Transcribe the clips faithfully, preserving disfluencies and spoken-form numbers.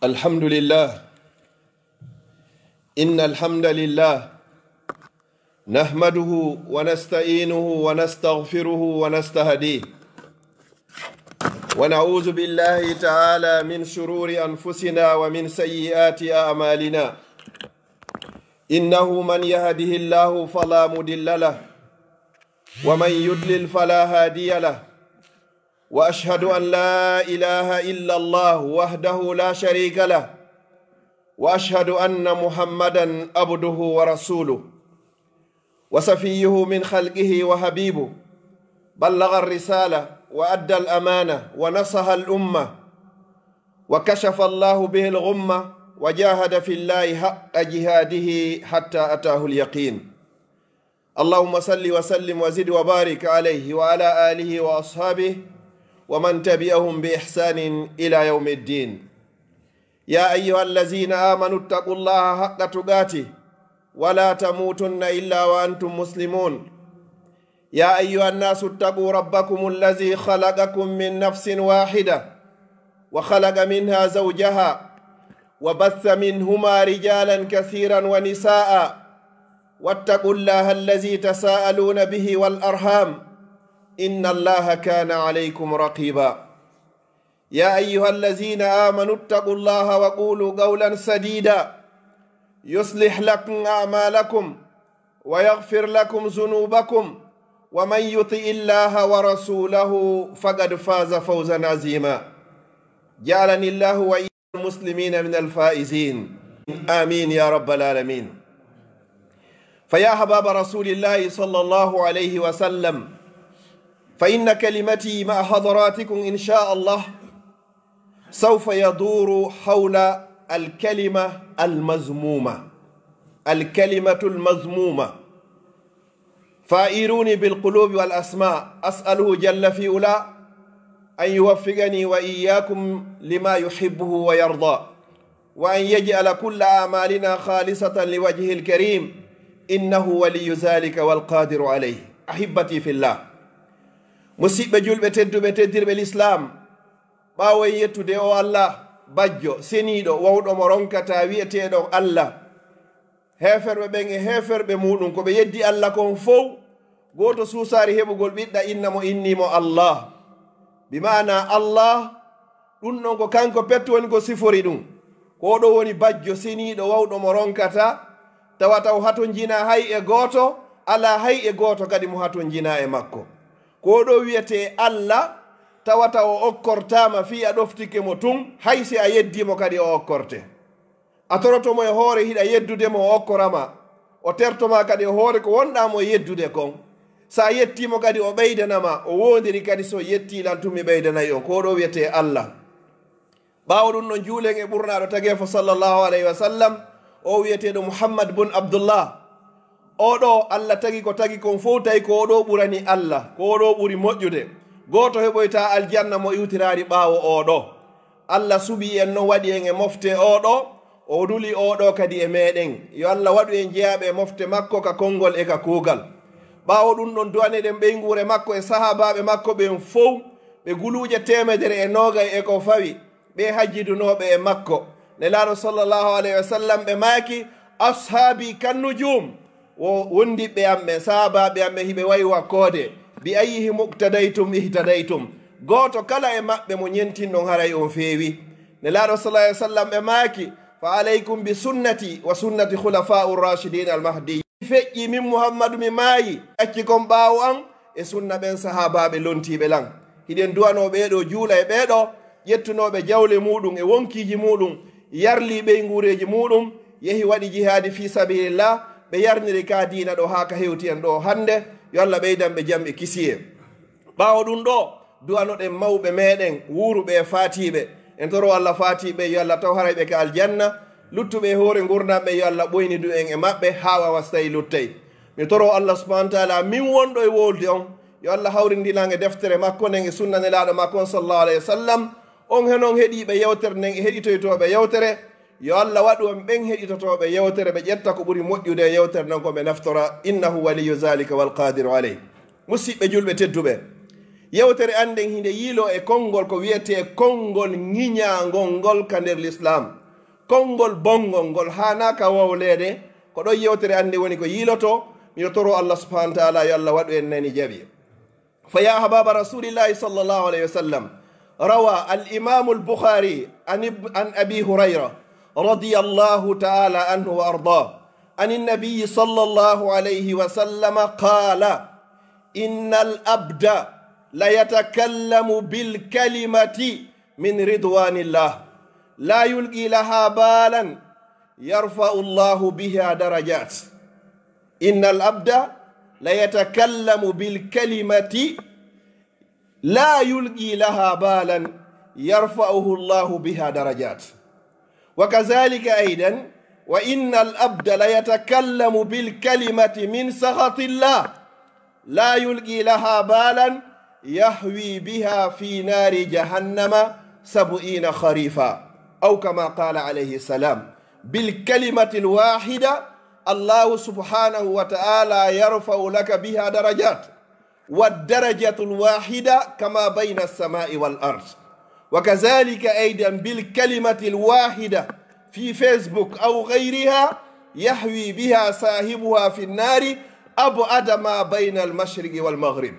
الحمد لله. إن الحمد لله نحمده ونستعينه ونستغفره ونستهديه، ونعوذ بالله تعالى من شرور أنفسنا ومن سيئات أعمالنا. إنه من يهده الله فلا مضل له، ومن يضلل فلا هادي له. وأشهد أن لا إله إلا الله وحده لا شريك له، وأشهد أن محمدا عبده ورسوله، وصفيه من خلقه وحبيبه، بلغ الرسالة وأدى الأمانة ونصح الأمة، وكشف الله به الغمة، وجاهد في الله حق جهاده حتى أتاه اليقين. اللهم صل وسلم وزد وبارك عليه وعلى آله وأصحابه ومن تبعهم بإحسان إلى يوم الدين. يا أيها الذين آمنوا اتقوا الله حق تقاته ولا تموتن إلا وأنتم مسلمون. يا أيها الناس اتقوا ربكم الذي خلقكم من نفس واحدة وخلق منها زوجها وبث منهما رجالا كثيرا ونساء، واتقوا الله الذي تساءلون به والأرحام، إن الله كان عليكم رقيبا. يا أيها الذين آمنوا اتقوا الله وقولوا قولا سديدا يصلح لكم أعمالكم ويغفر لكم ذنوبكم ومن يطع الله ورسوله فقد فاز فوزا عظيما. جعلني الله وإياكم المسلمين من الفائزين. آمين يا رب العالمين. فيا أحباب رسول الله صلى الله عليه وسلم، فإن كلمتي مع حضراتكم إن شاء الله سوف يدور حول الكلمة المذمومة. الكلمة المذمومة. فأعيروني بالقلوب والأسماع، أسأله جل في علاه أن يوفقني وإياكم لما يحبه ويرضى، وأن يجعل كل أعمالنا خالصة لوجهه الكريم، إنه ولي ذلك والقادر عليه. أحبتي في الله، musidɓe julɓe tedduɓe, teddirɓe Lislaam, ɓaawo en yettude o Allah bajjo, seniiɗo, wawɗo mo ronkataa, wi'eteeɗo Allah, heeferɓe ɓen e heeferɓe muuɗum, ko ɓe yeddi Allah kon fow, gooto suusaari heɓugol ɓiɗɗa inna mo, innii mo Allah. Bi maana Allah, ɗum ɗon ko kanko petto woni ko sifori ɗum. Ko o ɗo woni bajjo seniiɗo, wawɗo mo ronkataa, tawata o hatonjinaa hay e gooto, alaa hay e gooto kadi mo hatonjinaa e makko. Ko o ɗo wi'etee Allah, tawata o okkortaama fii a ɗoftike mo tun, hay si a yeddii mo kadi o okkorte. A toroto mo e hoore hiɗa yeddude mo, o okkora ma. O terto ma kadi e hoore ko wonɗaa mo e yeddude kon. Si a yettii mo kadi o ɓeydana ma, o woondiri kadi, so yettii lan tun mi ɓeydanay on. Ko o ɗo wi'etee Allah. Ɓaawo ɗum ɗon, juulen e ɓurnaaɗo tageefo sallallahu alayhi wa sallam, o wi'eteeɗo Muhammad bun Abdullah. Oo ɗoo, Allah tagi ko tagi kon fow, tawi ko oo ɗoo ɓurani Allah, ko oo ɗoo ɓuri moƴƴude. Gooto heɓoytaa aljanna mo iwtiraari ɓaawo oo ɗoo. Allah suɓii en non, waɗi en e mofte oo ɗoo, o nuli oo ɗoo kadi e meeɗen. Yo Allah waɗu en jeyaaɓe e mofte makko ka konngol e ka kuugal. Ɓaawo ɗum ɗon, du'aneɗen ɓeynguure makko e sahaabaaɓe makko ɓen fow, ɓe guluuje teemedere e noogay e ko fawi, ɓe hajjidunooɓe e makko. Nelaaɗo sallallahu alayhi wa sallam, ɓe maaki, "Ashaabi kannujum." Wo wondiɓɓe am ɓen, sahaabaaɓe am ɓen, hiɓe wayi wa koode. "Bi ayyihim iqtadaytum ihtadaytum." Gooto kala e maɓɓe mo ñentinɗon, haray on feewi. Nelaaɗo sallallahu alayhi wa sallam, ɓe maaki, "Fa alaykum bi sunnati wa sunnati khulafa'ur rashidin al mahdi." Feƴƴi min Muhammadu, mi maayi, acci kon ɓaawo an e sunna ɓen sahaabaaɓe lontiiɓe lan. Hiɗen du'anoo ɓee ɗoo, juula e ɓee ɗoo, ƴettunooɓe jawle muuɗum e wonkiiji muuɗum, yarlii ɓeynguureeji muuɗum, yehi waɗi jihaadi fii sabilillah, ɓe yarniri ka diina ɗoo haa ka hewti en ɗoo hannde. Yo Allah ɓeydan ɓe jam e kisiyee. Ɓaawo ɗum ɗoo, du'anoɗen mawɓe meeɗen wuuruɓe e faatiiɓe. En toroo Allah faatiiɓe, yo Allah taw haray ɓe ka aljanna. Luttuɓe e hoore ngurndan ɓe, yo Allah ɓoynidu en e maɓɓe haa waawa so tawi luttay. Mi toroo Allah subhanahu wa taala, min wonɗo e wolde on, yo Allah hawrindin lan e deftere makko nden e sunna Nelaaɗo makko on sallallahu alayhi wa sallam. On henon heɗiiɓe yewtere nden e heɗitoytooɓe yewtere, yo Allah waɗu on ɓen heɗitotooɓe yewtere, ɓe ƴetta ko ɓuri moƴƴude e yewtere nden, ko ɓe naftora. Innahu waliyyu zalika wal qadiru alayh. Musiɓɓe julɓe tedduɓe, Yewtere an nden hinde yiilo e konngol ko wiyetee konngol ŋiñaangol ngol ka nder Lislaam. Konngol bonngol ngol haanaaka wowleede, ko ɗon yewtere an nden woni ko yiilotoo. Miɗo toroo Allah subhaanahu wa ta'aalaa yo Allah waɗu en nani jaɓi. فيا أحباب رسول الله صلى الله عليه وسلم، روى الإمام البخاري عن اب-، عن أبي هريرة رضي الله تعالى عنه وأرضاه عن النبي صلى الله عليه وسلم قال: إن العبد ليتكلم بالكلمة من رضوان الله لا يلقي لها بالا يرفع الله بها درجات. إن العبد ليتكلم بالكلمة لا يلقي لها بالا يرفعه الله بها درجات. وكذلك أيضا، وإن العبد ليتكلم بالكلمة من سخط الله لا يلقي لها بالا يهوي بها في نار جهنم سبعين خريفا، أو كما قال عليه السلام. بالكلمة الواحدة الله سبحانه وتعالى يرفع لك بها درجات، والدرجة الواحدة كما بين السماء والأرض. وكذلك أيضا بالكلمة الواحدة في فيسبوك أو غيرها يهوي بها صاحبها في النار أبعد ما بين المشرق والمغرب،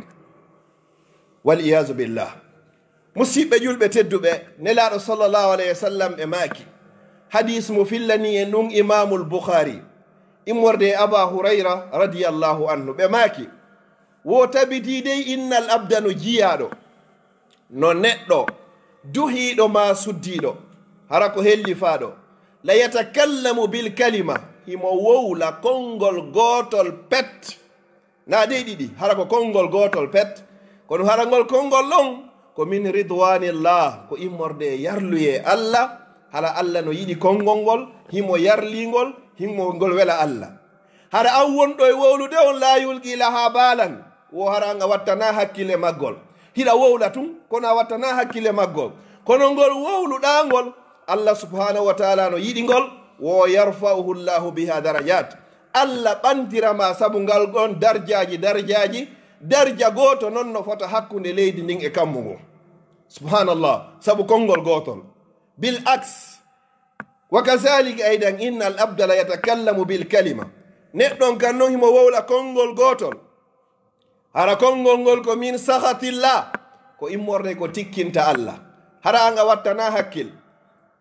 والعياذ بالله. Musiɗɓe julɓe tedduɓe, Nelaaɗo sallallahu alayhi wa sallam ɓe maaki, hadiis mo fillani en ɗum Imaamul Bukhaari, immorde e Aba Hurayra radiyallahu anhu, ɓe maaki, wo tabitii dey innal abda no jiyaaɗo, no neɗɗo duhiiɗo maa suddiiɗo, hara ko hellifaaɗo, la yatakallamu bil kalima, himo wowla konngol gootol pet, na dey ɗiɗi, hara ko konngol gootol pet, kono hara ngol konngol ɗon ko min ridwanillah, ko immorde e yarluyee Allah, hara Allah no yiɗi konngol ngol, himo yarlii ngol, himo ngol wela Allah. Hara an wonɗo e wowlude on, la yulqi laha balan, wo hara an a wattanaa hakkille maggol. Hiɗa wowla tun, kono a wattanaa hakkille maggol. Kono ngol wowluɗaa ngol, Allah subhanahu wa ta'ala no yiɗi ngol, wo yarfa'uhu Allahu biha darajat. Allah ɓantira ma sabu ngal ɗon darjaaji, darjaaji, darja gooto non no fota hakkunde leydi ndin e kammu ngun. Subhanallah, sabu konngol gootol. Bil aks, wa kazalika aidan, innal abda la yatakallamu bil kalima. Neɗɗon kan non himo wowla konngol gootol. Hara konngol ngol ko min sakhatillah, ko immorde ko tikkinta Allah. Hara an a wattanaa hakkil.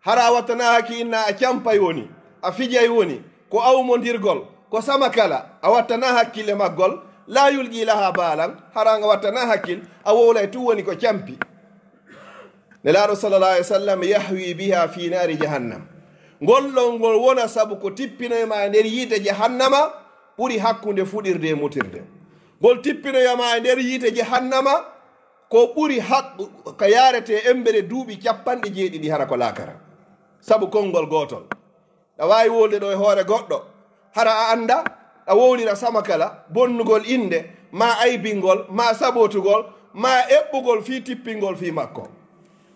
Hara a wattanaa hakkil inna a campay woni, a fijay woni, ko awmondirgol, ko samakala, a wattanaa hakkil e maggol, la yulqi laha balan, hara an a wattanaa hakkil, a wowlay tun woni ko campi. Nelaaɗo sallallahu alaihi wasallam yahwi biha fi nari jahannam. Ngol ɗon ngol wona sabu ko tippinoy ma e nder yiite jahannama ɓuri hakkunde fuɗirde e mutirde. Ngol tippinoyama e nder yiite jahannama ko ɓuri hak-, ka yaarete embere duuɓi capanɗe jeeɗiɗi hara ko laakara. Sabu konngol gootol. A waawi wowlde ɗo e hoore goɗɗo, hara a annda, a wowlira samakala, bonnugol innde, ma aybingol, ma sabotugol, ma eɓɓugol fii tippingol fii makko.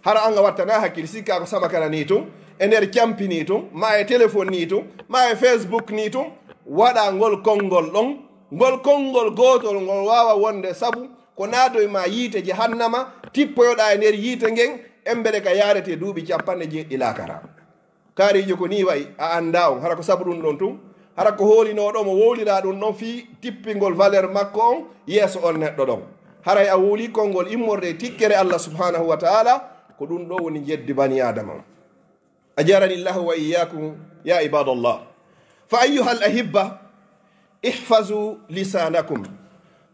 Hara an a wattanaa hakkil, sikka ko samakala nii tun, e nder campi nii tun, ma e telefon nii tun, ma e Facebook nii tun, waɗa ngol konngol ɗon, ngol konngol gootol ngol waawa wonde sabu ko naadoy ma yiite jahannama, tippoyoɗaa e nder yiite ngen, embere ka yaarete duuɓi capanɗe jeeɗiɗi laakara. Kaariijo ko nii wa'i, a anndaa on, hara ko sabu ɗum ɗon tun, hara ko hoolinooɗo mo wowliraa ɗum ɗon fii tippingol valeur makko on yeeso on neɗɗo ɗon. Haray a wowlii konngol immorde e tikkere Allah subhanahu wa ta'ala, ko ɗum ɗo woni jeddi bani Aadama on. أجارني الله وإياكم يا عباد الله. فأيها الأحبة، احفظوا لسانكم،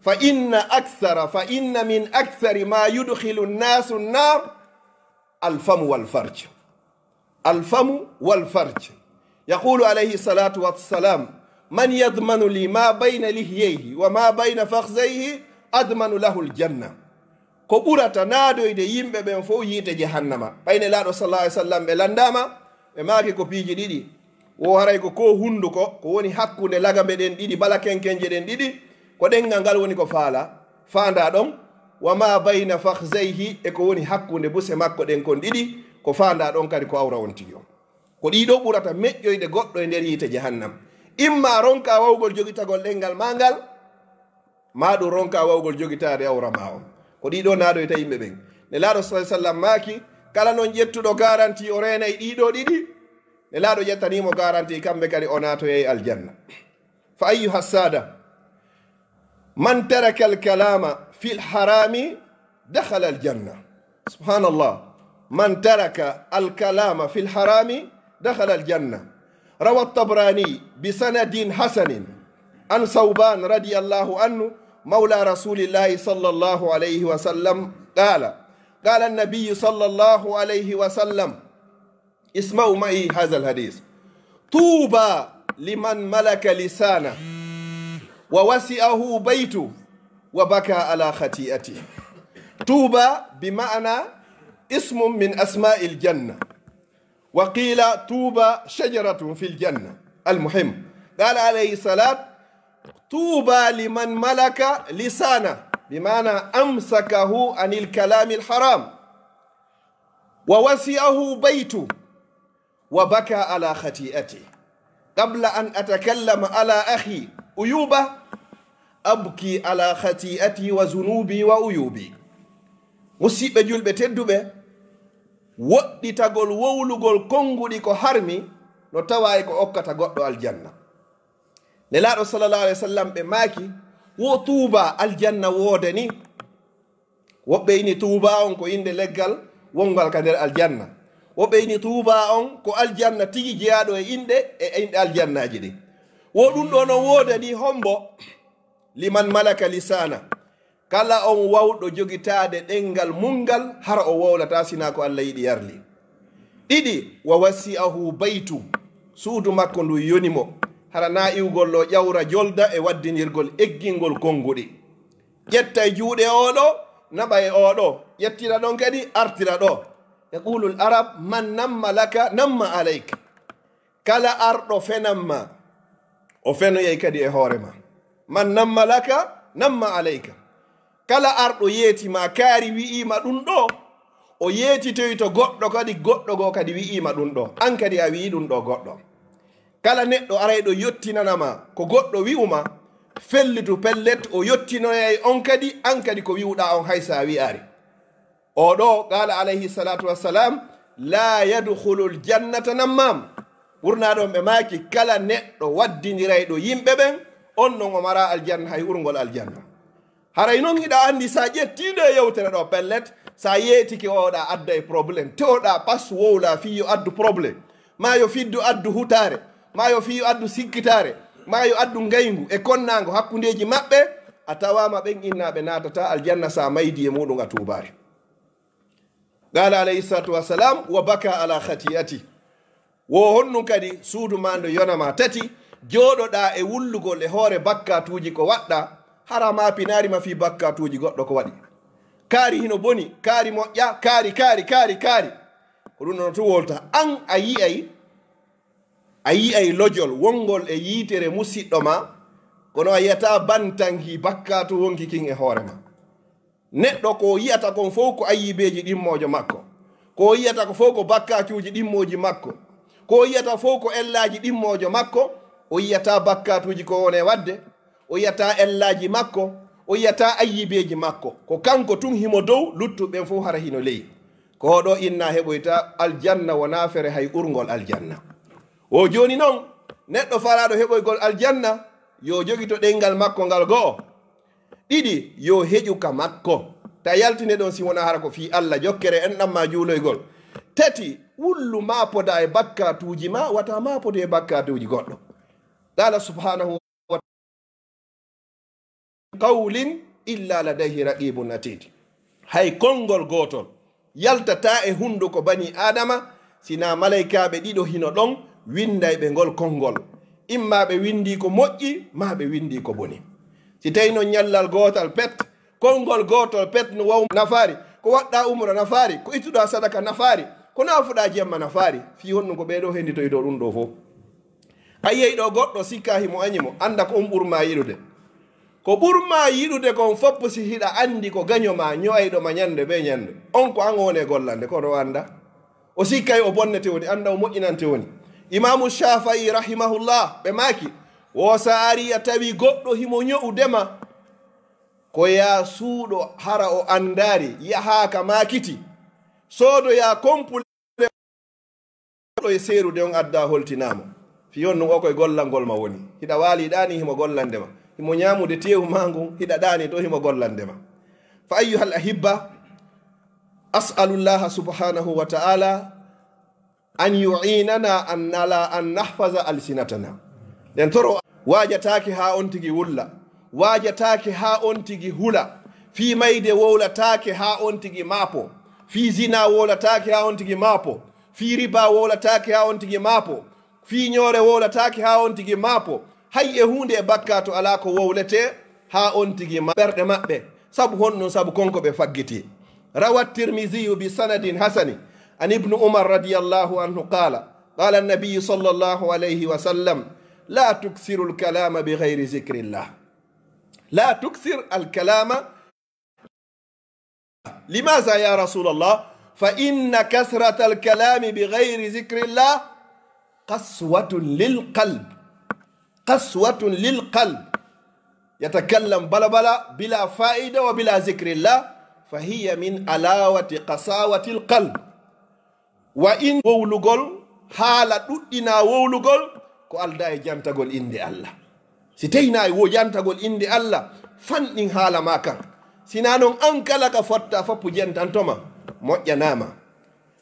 فإن أكثر، فإن من أكثر ما يدخل الناس النار الفم والفرج. الفم والفرج. يقول عليه الصلاة والسلام: من يضمن لي ما بين لحييه وما بين فخذيه أضمن له الجنة. Ko ɓurata naadoyde yimɓe ɓen fow yiite jahannama. Ɓay Nelaaɗo sallallahu alaihi wasallam ɓe lanndaama, ɓe maaki ko piiji ɗiɗi. Wo haray ko ko hunduko, ko woni hakkunde lagambe ɗen ɗiɗi, bala kenkenje ɗen ɗiɗi, ko ɗenngal ngal woni ko faala, faandaa ɗon, wa ma bayna fakhzayhi, e ko woni hakkunde buse makko ɗen kon ɗiɗi, ko faandaa ɗon kadi ko awra on tigi on. Ko ɗii ɗoo ɓurata meƴƴoyde goɗɗo e nder yiite jahannam. Imma ronka wawgol jogitagol ɗenngal maa ngal, maa ɗum ronka wawgol jogitaade awra maa on. Ko ɗiɗo naadoyta yimɓe ɓen. Nelaaɗo sallallahu alaihi wasallam maaki, kala non ƴettuɗo garanti o reenay ɗiɗo ɗiɗi, Nelaaɗo ƴettaniimo garanti, kamɓe kadi o naatoyay aljanna. Fa ayyuha saada, man taraka al-kalama fi al-harami dakhala al-janna. Subhanallah. Man taraka al-kalama fi al-harami dakhala al-janna. Rawa at-Tabrani bi sanadin hasanin an Thawban radiyallahu anhu, mawla Rasulillahi sallallahu alayhi wa sallam, qala, qala an-nabiyyu sallallahu alayhi wa sallam, اسمعوا معي هذا الحديث. طوبى لمن ملك لسانه ووسعه بيته وبكى على خطيئته. طوبى بمعنى اسم من أسماء الجنة، وقيل طوبى شجرة في الجنة. المهم، قال عليه الصلاة، طوبى لمن ملك لسانه، بمعنى أمسكه عن الكلام الحرام، ووسعه بيته، وبكى على خطيئته. قبل أن أتكلم على أخي عيوبه، أبكي على خطيئتي وذنوبي وعيوبي. Musiɓɓe julɓe tedduɓe, woɗɗitagol wowlugol konnguɗi ko harmi no tawa e ko okkata goɗɗo aljanna. Nelaaɗo sallallahu alaihi wasallam ɓe maaki, wo tuuba aljanna woodani. Woɓɓe ini tuuba on ko innde leggal wonngal ka nder aljanna. Woɓɓe ini tuuba on ko aljanna tigi jeyaaɗo e inɗe, e inɗe aljannaaji ɗin. Wo ɗum ɗo non woodani hombo? Liman malaka lisana. Kala on wawɗo jogitaade ɗenngal mun ngal, hara o wowlataa sinaa ko Allah yiɗi yarli. Ɗiɗi, wa wasi'ahu baytu. Suudu makko ndu yoni mo. Hara naa iwgol ɗo ƴawra jolda e waddinirgol eggingol konnguɗi. Ƴetta e juuɗe oo ɗo, naɓa e oo ɗo. Ƴettira ɗon kadi, artira ɗo. Yaqulul Arab, man namma laka, namma alayk. Kala arɗo fenan ma, o fenoyay kadi e hoore ma. Man namma laka, namma alayka. Kala arɗo yeeti ma kaari wi'ii ma ɗum ɗo, o yeetitoyto goɗɗo kadi, goɗɗo goo kadi wi'ii ma ɗum ɗo. An kadi a wi'ii ɗum ɗo goɗɗo. Kala neɗɗo arayɗo yottinana ma ko goɗɗo wi'u ma, fellitu pellet, o yottinoyay on kadi, an kadi ko wi'uɗaa on hay so a wi'aari. Oo ɗoo, qaala alayhi salaatu wassalam, laa yadkhulul jannata nammaam. Ɓurnaaɗo on ɓe maaki, kala neɗɗo waddindirayɗo yimɓe ɓen, on non o maraa aljanna, hay urngol aljanna. Haray non hiɗa anndi, so a ƴettii ndee yewtere ɗoo pellet, so a yeetike, oo ɗaa adda e problème, tewɗaa pas wowlaa fii yo addu problème, maa yo fiddu addu hutaare, maa yo fii yo addu sikkitaare, maa yo addu ngayngu e konnaango hakkundeeji maɓɓe, a tawaama ɓen innaaɓe naatataa aljanna so a maydii e muuɗum a tuubaali. Qaala alayhi salaatu wassalam, wa baka ala khati'ati. Wo honɗum kadi suudu maa ndu yona ma. Tati, jooɗoɗaa e wullugol e hoore bakkaatuuji ko waɗɗaa, hara maa pinaari ma fii bakkaatuuji goɗɗo ko waɗi. Kaari hino boni, kaari moƴƴaa, kaari, kaari, kaari, kaari. Ko ɗum ɗon tun wowlata. An a yi'ay, a yi'ay lojol wonngol e yiitere musiɗɗo maa, kono a yi'ataa bantanhi bakkaatu wonki kin e hoore maa. Neɗɗo ko o yi'ata kon fow ko ayyibeeji ɗimmoojo makko. Ko o yi'ata ko fow ko bakkatuuji ɗimmooji makko. Ko o yi'ata fow ko ellaaji ɗimmoojo makko. O yi'ataa bakkatuuji ko woni e waɗde. O yi'ataa ellaaji makko. O yi'ataa ayyibeeji makko. Ko kanko tun himo dow, luttuɓe ɓen fow hara hino ley. Ko oo ɗoo innaa heɓoyta aljanna, wonaa fere hay urngol aljanna. Wo jooni non, neɗɗo faraaɗo heɓoygol aljanna, yo jogito ɗenngal makko ngal go'o. Ɗiɗi, yo heƴu ka makko. Ta yaltine ɗon si wonaa hara ko fii Allah, jokkere enɗan maa juuloygol. Tati, wullu maa poda e bakkaatuuji maa, wata maa podu e bakkaatuuji goɗɗo. Qaala subhaanahu wa ta'aala, qawlin illa ladayhi raqibun atid. Hay konngol gootol yaltataa e hunnduko banii Aadama, sinaa malaykaaɓe ɗiɗo hino ɗon winndayɓe ngol konngol. Immaa ɓe winndii ko moƴƴi, maa ɓe winndii ko boni. Si tawii non ñallal gootal pet, konngol gootol pet no waw nafaari, ko waɗɗaa umra nafaari, ko ittuɗaa sadaka nafaari, ko naafuɗaa jemma nafaari, fii honɗum ko ɓee ɗoo henditoytoo ɗum ɗoo fow? A yi'ay ɗoo goɗɗo sikkaa himo añi mo, annda ko on ɓur maa yiɗude. Ko ɓur maa yiɗude kon fow, si hiɗa anndi ko gaño maa, ño'ayɗo ma ñannde bee ñannde, on ko an o woni e gollande, kono o anndaa. O sikkay o bonnete woni, annda o moƴƴinante woni. Imaamu Shaafa'i rahimahullah, ɓe maaki, wo so a arii a tawi goɗɗo himo ño'ude ma, Ko yaa suuɗo hara o anndaari, yahaaka maakiti. Soodoyaa kompule ɗo e seerude on adda holtinaamo. Fii honno o koye gollangol ma woni. Hiɗa waali ɗaani himo gollande ma. Himo ñaamude teewu maa ngun, hiɗa ɗaani to himo gollande ma. Fa ayyuhal ahibba, as'alullaha subhanahu wa ta'ala an yu'inana an ala an nahfaza alsinatana. Ɗen toro waajataake haa on tigi wulla. Waajataake haa on tigi hula. Fii mayde wowlataake haa on tigi maapo. Fii zina wowlataake haa on tigi maapo. Fii riba wowlataake haa on tigi maapo. Fii ñoore wowlataake haa on tigi maapo. Hay e huunde e bakkaato alaa ko wowletee haa on tigi ma-, ɓerɗe maɓɓe. Sabu honɗun? Sabu kon ko ɓe faggiti. Rawa Tirmiziyu bi sanadin hasani an Ibnu Umar radiyallahu anhu qala, qala an-nabiyyu sallallahu alayhi wa sallam, la tuksiru al-kalama bi ghayri zikrillah. La tuksir al-kalama. Limaza ya Rasulallah? Fa inna kasrata al-kalami bi ghayri zikrillah qaswatun lil qalb. Qaswatun lil qalb. Yatakallam balabala bila faida wa bila zikrillah, fa hiya min alawati qasawati al qalb. Wa in wowlugol, haala ɗuɗɗina wowlugol, ko alda e jantagol innde Allah. Si teyna e wo jantagol innde Allah, fanɗin haala ma kan. Sina non an kala ka fotta foppu jentantoma, moƴƴanama.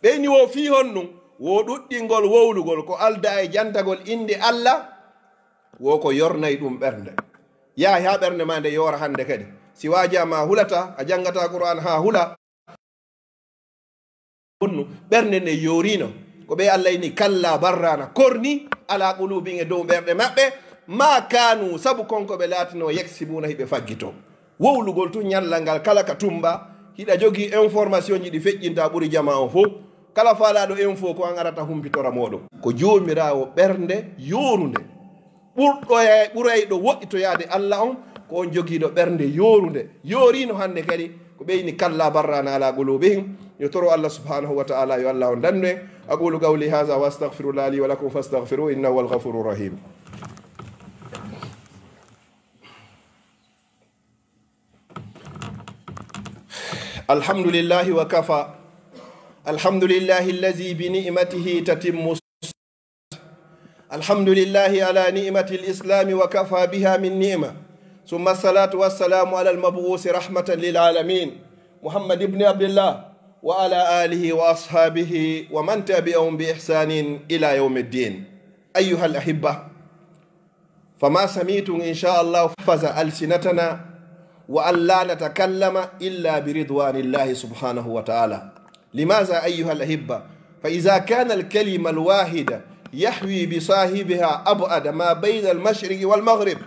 Ɓeyni wo fii honɗun? Wo ɗuɗɗingol wowlugol ko alda e jantagol innde Allah, wo ko yornay ɗum ɓernde. Yahay haa ɓernde ma nde yoora hannde kadi. Si waajaa ma hulata, a janngata Qur'aan haa hula. Honnu ɓernde nde yooriino. Ko ɓe Allah inni, "Kalla barrana, korni, ala qulubihim, e dow ɓerɗe maɓɓe, ma kanu, sabu kon ko ɓe laatinoo, yaksibuna, hiɓe faggito." Wowlugol tun ñallal ngal kala ka tumba, hiɗa jogii information ji ɗi feƴƴinta ɓuri jamaa on fow. Kala faalaaɗo info ko an arata humpitora mooɗon. Ko Joomiraawo ɓernde yoorunde. Ɓurɗo e, ɓurayɗo woɗɗitoyaade Allah on, ko on jogiiɗo ɓernde yoorunde. Yooriino hannde kadi, ko ɓeyni kalla barrana ala qulubihim. Yo toro Allah subhanahu wa ta'ala, yo Allah on dandu en. أقول قولي هذا وأستغفر الله لي ولكم فاستغفروه إنه هو الغفور الرحيم. الحمد لله وكفى. الحمد لله الذي بنعمته تتم الصالحات. الحمد لله على نعمة الإسلام وكفى بها من نعمة. ثم الصلاة والسلام على المبعوث رحمة للعالمين محمد بن عبد الله وعلى آله وأصحابه ومن تبعهم بإحسان إلى يوم الدين. أيها الأحبة، فما سمعتم إن شاء الله فز ألسنتنا، وأن لا نتكلم إلا برضوان الله سبحانه وتعالى. لماذا أيها الأحبة؟ فإذا كان الكلمة الواحدة يحوي بصاحبها أبعد ما بين المشرق والمغرب،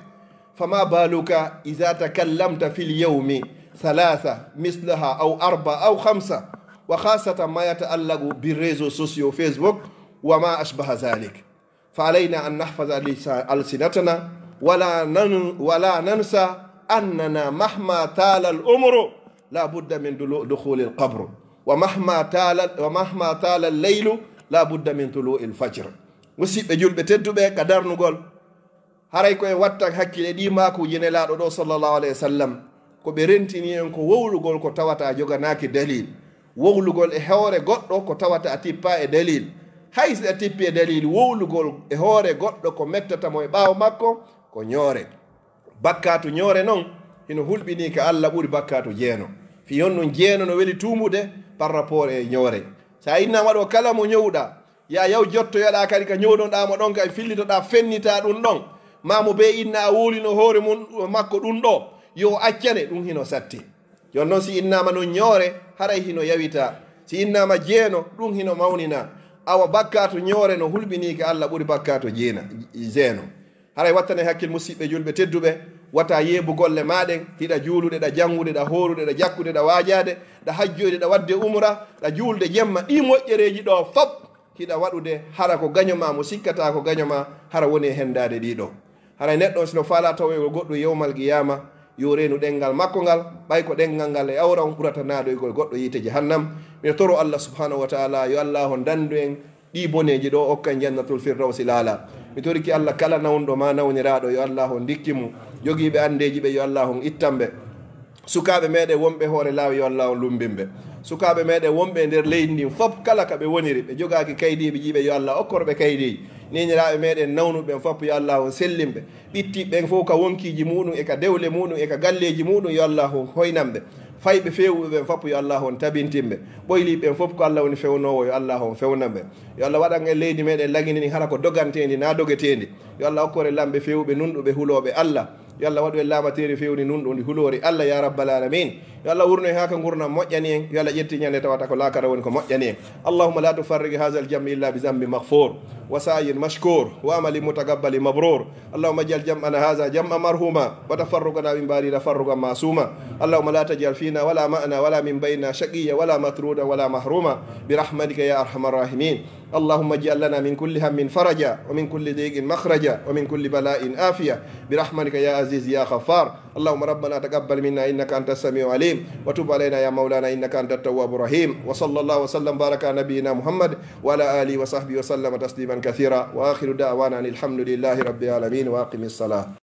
فما بالك إذا تكلمت في اليوم ثلاثة مثلها أو أربعة أو خمسة، وخاصة ما يتعلق بالريزو سوسيو فيسبوك وما أشبه ذلك. فعلينا أن نحفظ لسا-، ألسنتنا ولا نن-، ولا ننسى أننا مهما طال العمر لا بد من دلو-، دخول القبر، ومهما طال، ومهما طال الليل لا بد من طلوع الفجر. Musidɓe julɓe tedduɓe ka darnugol, haray ko en wattan hakkile ɗi maakuuji Nelaaɗo ɗo sallallahu alayhi wa sallam, ko ɓe rentini en ko wowlugol ko tawata joganaaki dalil. Wowlugol e hoore goɗɗo ko tawata a tippa e dalil. Hay si a tippi e dalil, wowlugol e hoore goɗɗo ko mettata mo e ɓaawo makko ko ñoore. Bakkaatu ñoore non, hino hulɓinii ka Allah ɓuri bakkaatu jeeno. Fii honɗun jeeno no weli tuumude par rapport e ñoore. Sa innama ɗo kala mo ñowɗa, ya yaw jottoyoɗa kadi ka ñownoɗa mo ɗon ka e fillitoɗa fennita ɗum ɗon. Ma mo be inna a wowlino hoore mun makko ɗum ɗo, yo o accane, ɗum hino satti. Yon non si innama non ñoore, haray hino yawita. Si innama jeeno, ɗum hino mawnina. Awa bakkaatu ñoore no hulɓinii ka Allah ɓuri bakkaatu jeena, jeeno. Haray wattane hakkil musidɓe julɓe tedduɓe, wata yeebu golle ma ɗen, hiɗa juulude, ɗa jangude, ɗa hoorude, ɗa jakkude, ɗa waajaade, ɗa hajjoyde, ɗa wadde umra, ɗa juulde jemma, ɗi moƴƴereeji ɗo fop hiɗa waɗude, hara ko gaño ma mo sikkata ko gaño ma, hara woni e hendaade ɗi ɗo. Haray neɗɗo on sino faala tawoygol goɗɗum yawmal qiyama, yo reenu ɗengal makko ngal, ɓay ko ɗengal ngal e awra on ɓurata naadoygol goɗɗo yiite jahannam. Miɗo toro Allah subhanahu wa ta'ala, yo Allah on dandu en ɗi boneeji ɗo, okkan jannatul firdawsi laala. Mi toriki Allah kala nawnɗo ma nawniraaɗo, yo Allah on ndikki mo. Jogiiɓe andeeji ɓe, yo Allah on ittan ɓe. Sukaaɓe meɗen wonɓe hoore laawi, yo Allah on lumbin ɓe. Sukaaɓe meɗen wonɓe e nder leydi ndin fop, kala ka ɓe woniri, ɓe jogaaki kaydiiɓe jiiɓe, yo Allah okkor ɓe kaydiiji. Niniraaɓe meɗen nawnuɓe ɓen fop, yo Allah on sellin ɓe. Ɓittiiɓe ɓen fof ka wonkiiji muɗum e ka dewle muɗum e ka galleeji muɗum, yo Allah on hoynan ɓe. Fayɓe feewuɓe ɓen fop, yo Allah on tabintin ɓe. Ɓoyliiɓe ɓen fop, ko Allah woni fewnoowo, yo Allah on fewnan ɓe. Yo Allah waɗan en leydi meɗen Laŋini ndin hara ko doganteendi, naa dogeteendi. Yo Allah okkor en laamɓe feewuɓe, nunɗuɓe, hulooɓe Allah. Yo Allah waɗu en laamateeri feewndi, nunɗundi, huloori Allah, ya rabbal alamin. Yo Allah wurnu en haa ka ngurndan moƴƴani en. Yo Allah ƴettu en ñande tawata ko laakara woni ko moƴƴani en. اللهم لا تفرق هذا الجمع إلا بذنب مغفور وسعي مشكور وعمل متقبل مبرور. اللهم اجعل جمعنا هذا جمعا مرحوما وتفرقنا من بعده تفرقا معصوما. اللهم لا تجعل فينا ولا معنا ولا من بيننا شقيا ولا مطرودا ولا محروما برحمتك يا أرحم الراحمين. اللهم اجعل لنا من كل هم فرجا ومن كل ضيق مخرجا ومن كل بلاء عافية برحمتك يا عزيز يا غفار. اللهم ربنا تقبل منا إنك أنت السميع العليم وتب علينا يا مولانا إنك أنت التواب الرحيم. وصلى الله وسلم وبارك على نبينا محمد وعلى آله وصحبه وسلم تسليما كثيرا. وآخر دعوانا أن الحمد لله رب العالمين. وأقم الصلاة.